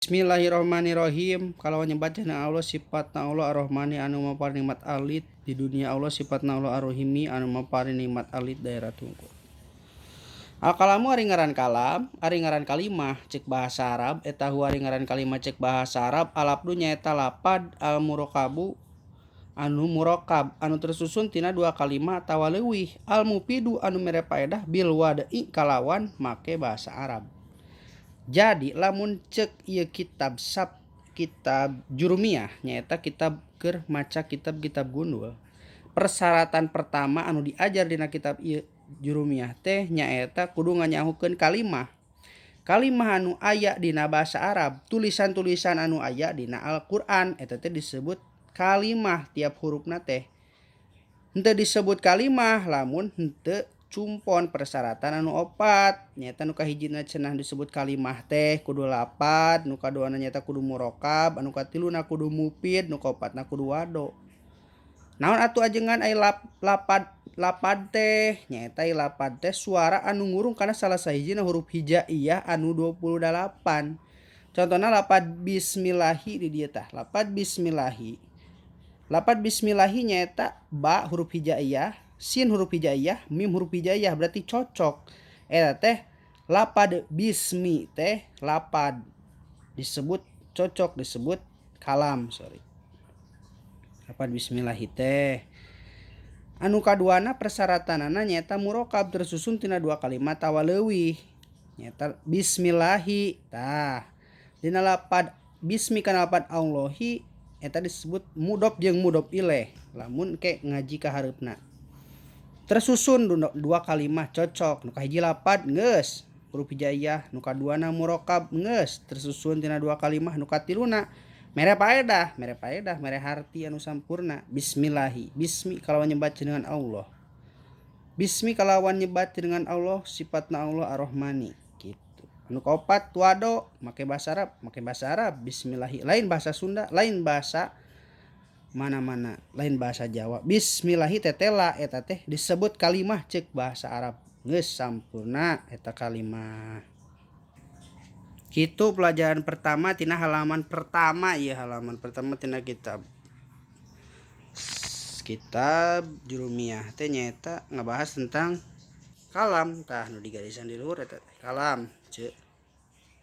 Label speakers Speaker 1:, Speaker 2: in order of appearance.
Speaker 1: Bismillahirrahmanirrahim. Kalawan nyebat cenah Allah sifatna Allah Ar-Rahmani anu maparin nikmat alit di dunia, Allah sifatna Allah Ar-Rahimi anu maparin nikmat alit daerah tungkul. Al kalamu ari ngaran kalam, ari ngaran kalimah cek bahasa Arab eta, huwa ari ngaran kalimah cek bahasa Arab alafdu nyaeta lapad al murakabu anu murakab anu tersusun tina dua kalimah atawa leuwih, al mufidu anu mere paedah, bil wad'i kalawan make bahasa Arab. Jadi lamun cek ieu kitab sab kitab Jurumiyah, nyaeta kitab keur maca kitab-kitab gundul, persyaratan pertama anu diajar dina kitab ieu Jurumiyah teh nyaeta kudu nganyahukeun kalimah, kalimah anu aya dina bahasa Arab. Tulisan-tulisan anu aya dina Al-Qur'an eta teh disebut kalimah. Tiap hurufna teh henteu disebut kalimah lamun henteu cumpon persyaratan anu opat, nyaeta nu kahijina cenah disebut kalimah teh kudu lapad, nu kaduana nyaeta kudu murokab, anu katiluna kudu mufid, nu kaopatna kudu wado. Naon atuh ajengan ai lapad? Lapad teh nyaeta lapad teh suara anu ngurung kana salah sahijina huruf hijaiyah anu 28. Contohna lapad bismillahi di dieu tah. Lapad bismillahi, lapad bismillahi nyaeta ba huruf hijaiyah, sin huruf hijaiyah, mim huruf hijaiyah, berarti cocok. Eta teh lapad bismi teh lapad, disebut cocok, disebut kalam, sorry, lapad bismillahi teh. Anu kaduana persyaratanana nyaeta murokab, tersusun tina dua kalimat atawa leuwih, nyaeta bismillahi tah. Dina lapad bismi kana lapad Allahi eta disebut mudof jeung mudof ilaih. Lamun ke ngaji ka hareupna tersusun dua kalimah cocok. Nu kahiji lapad geus huruf hijaiyah, nu kaduana murokab geus tersusun tina dua kalimah, nu katiluna mere paedah, mere paedah, mere harti anu sampurna. Bismillahi, bismi kalawan nyebat dengan Allah, bismi kalawan nyebat dengan Allah sifatna Allah Ar-Rahmani gitu. Anu kaopat wado, make bahasa Arab, make bahasa Arab bismillahi, lain bahasa Sunda, lain bahasa mana-mana, lain bahasa Jawa. Bismillahi tetela eta teh disebut kalimah cek bahasa Arab, geus sampurna eta kalimah. Gitu pelajaran pertama tina halaman pertama ya, halaman pertama tina kitab kitab Jurumiyah teh nyaeta ngebahas tentang kalam. Tah, nu digarisan di luhur eta teh kalam cek.